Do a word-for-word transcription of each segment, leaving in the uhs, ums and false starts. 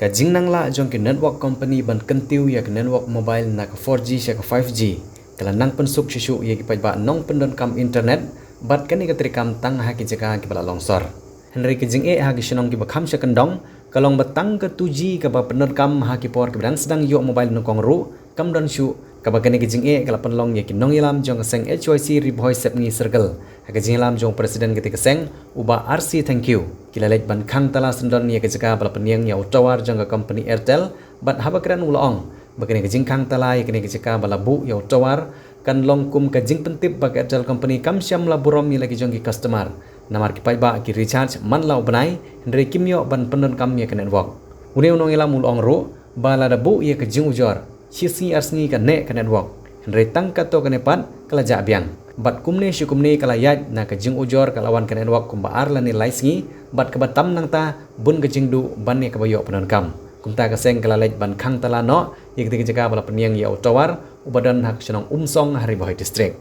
Ka jingnang lah jong ki network company ban kyntiew ïa ka network mobile na ka four G sha ka five G ka la nang pynsuk shuh shuh ïa ki paidbah nongpyndonkam internet, bad kane ka treikam tang ha ki jaka kiba la longsor. Hynrei ka jingeh ha ki shnong kiba kham sha kyndong ka long ba tang ka two G kaba pyndonkam ha ki por kiba dang sdang ïoh mobile nyngkong ruh kam don shuh, kaba kane ka jingeh ka la pynlong ïa ki nongïalam jong ka seng H Y C Ri Bhoi Sepngi Circle ha ka jingïalam jong u President katei ka seng, u Bah R C Thangkhiew. Ki la leit ban khang tala syndon ïa ka jaka ba la pynïeng ïa u tower jong ka company Airtel, bad haba kren u la ong ba kane ka jingkhang tala ïa kane ka jaka ba la buh ïa u tower kan long kum ka jingpyntip ba ka Airtel company kam shym la burom ïa la ki jong ki customer, namar ki paidbah ki recharge man la u bnai, hynrei kim ïoh ban pyndonkam ïa ka network. Une u nongïalam u la ong ruh ba lada buh ïa ka jingujor, shi sngi ar sngi kan neh ka network, hynrei tang katto katne pat ka la jah biang. Bad kumne shi kumne ka la ïaid na ka jingujor ka la wan ka network kumba ar lane lai sngi, bad kaba tam nangta bun ka jingduh ban ïa kaba ïoh pyndonkam. Kumta ka seng ka la leit ban khang tala noh ïa katei ka jaka ba la pynïeng ïa u tower, uba don ha ka shnong Umsong ha Ri Bhoi District.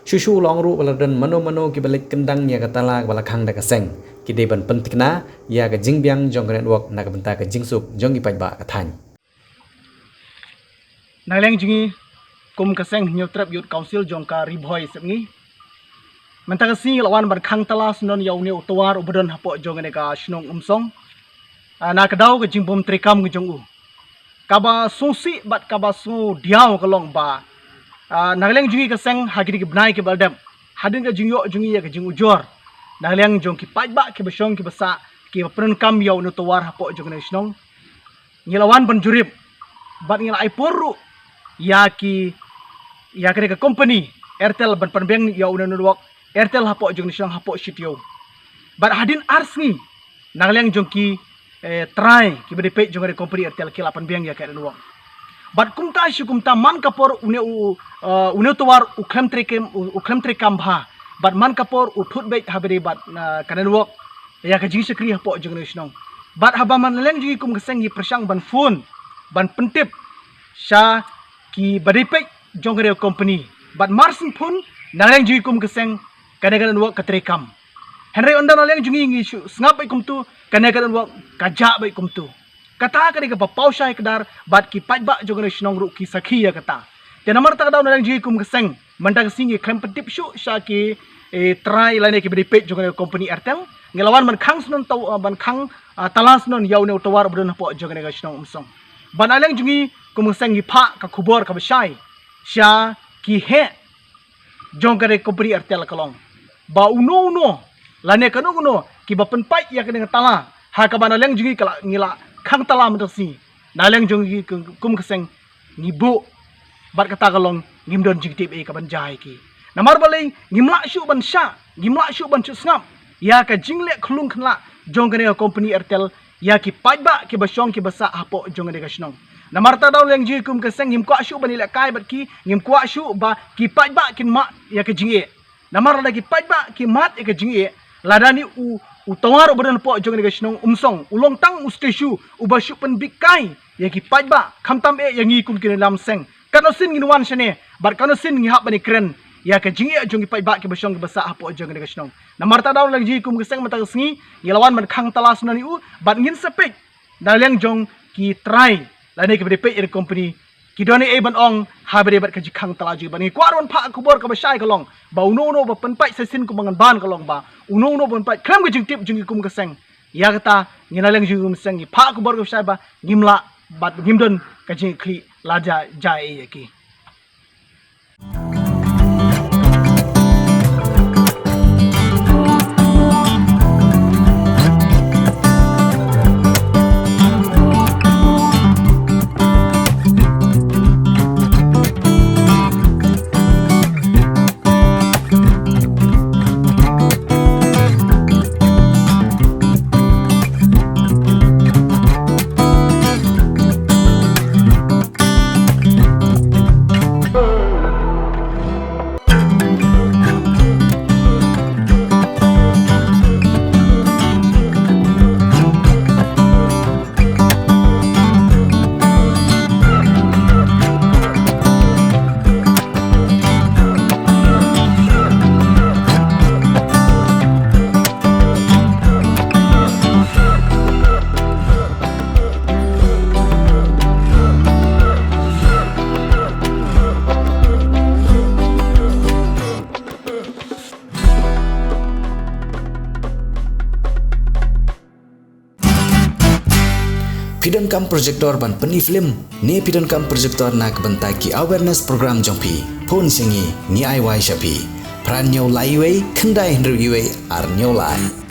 Shuh shuh u la ong ruh ba la don mano mano kiba leit kyndang ïa ka tala kaba la khang da ka seng, ki dei ban pynthikna ïa ka jingbiang jong ka network na ka bynta ka jingsuk jong ki paidbah ka thaiñ. Na ka liang jong ngi kum ka seng Hynñiewtrep Youth Council jong ka Ri Bhoi Sepngi, mynta ka sngi la wan ban khang tala syndon ïa une u tower uba don hapoh jong kane ka shnong Umsong. Ah, na ka daw ka jingbym treikam ka jong u, kaba sngewsih bad kaba sngewdiaw ka long ba, ah, na ka liang jong ngi ka seng ha kine ki bnai kiba la dep, hadien ka jingïoh jong ngi ïa ka jingujor na ka liang jong ki paidbah kiba shong kiba sah kiba pyndonkam ïa une u tower hapoh jong kane ka shnong, ngi la wan ban jurip bad ngi la ai por ruh ïa ki, ïa kane ka company Airtel ban pynbiang ïa une u network Airtel hapoh jong kane ka shnong hapoh shi taïew. Bad hadien ar sngi na ka liang jong ki, eh, trai kiba dei peit jong kane ka company Airtel ki la pynbiang ïa ka network. Bad kumta shi kumta man ka por une u, eh, une u tower u khlem treikam, u, u khlem treikam bha. Bad man ka por u thut beit haba ïadei bad, eh, ka network ïa ka jingshakri hapoh jong kane ka shnong. Bad haba man na liang jong ngi kum ka seng ngi pyrshang ban phone ban pyntip sha kiba dei peit jong kane ka company. Bad mar syn phone na liang jong ngi kum ka seng kane ka network ka treikam. Hynrei ynda na liang jong ngi ngi shu sngap beit kumtu, kane ka network ka jah beit kumtu. Kata ka dei kaba paw shai kdar bad ki paidbah jong kane ka shnong ruh ki sakhi ïa kata. Te namar kata ka daw na liang jong ngi kum ka seng mynta ka sngi ngi khlem pyntip shuh sha ki, eh, trai lane kiba dei peit jong kane ka company Airtel. Ngi la wan ban khang syndon taw, ah, ban khang, ah, tala syndon ïa une u tower uba don hapoh jong kane ka shnong Umsong. Bad na liang jong ngi kum ka seng ngi phah ka khubor kaba shai sha ki heh jong kane ka company Airtel ka long ba uno uno lane kano kano kiba pynpait ïa kane ka tala ha kaba na liang jong ngi ka la, ngi la khang tala mynta ka sngi. Na liang jong ngi kum, kum ka seng ngi buh bad kata ka long ngim don jingtip ei kaban jia ïa ki. Namar balei ngim lah shuh ban shah, ngim lah shuh ban shu sngap ïa ka jingleh khyllung khynnah jong kane ka company Airtel ïa ki paidbah kiba shong kiba sah hapoh jong kane ka shnong. Namar kata daw liang jong ngi kum ka seng ngim kwah shuh ban ïalehkai bad ki, ngim kwah shuh ba ki paidbah kin mad ïa ka jingeh. Namar lada ki paidbah ki mad ïa ka jingeh, lada ni u, u tower uba don hapoh jong kane ka shnong Umsong u long tang u statue uba shu pynbikai ïa ki paidbah, khamtam eh ïa ngi kum ki nongïalam seng. Katno sien ngin wan shane bad katno sien ngi hap ban ïakren ïa ka jingeh jong ki paidbah kiba shong kiba sah hapoh jong kane ka shnong. Namar kata daw liang jong ngi kum ka seng mynta ka sngi ngi la wan ban khang tala syndon ïa u bad ngin sa peit na liang jong ki trai lane kiba dei peit ïa ka company ki don ei ei ban ong haba ïadei bad ka jingkhang tala jong ngi. Bad ngi kwah ruh ban phah ka khubor kaba shai ka long ba uno uno uba pynpait sa shisien kumba ngan ban ka long ba uno uno uba pynpait khlem ka jingtip jong ngi kum ka seng. Ïa kata ngi na liang jong ngi kum ka seng ngi phah ka khubor kaba shai ba ngim lah bad ngim don ka jingkhlieh lada jia ei ïa ki. Phi donkam projector ban pyni film ne phi donkam projector na ka bynta ki awareness program jong phi? Phone sha ngi, ngi ai wai sha phi. Phra hynñiew lai wei khyndai hynriew wei ar hynñiew lai.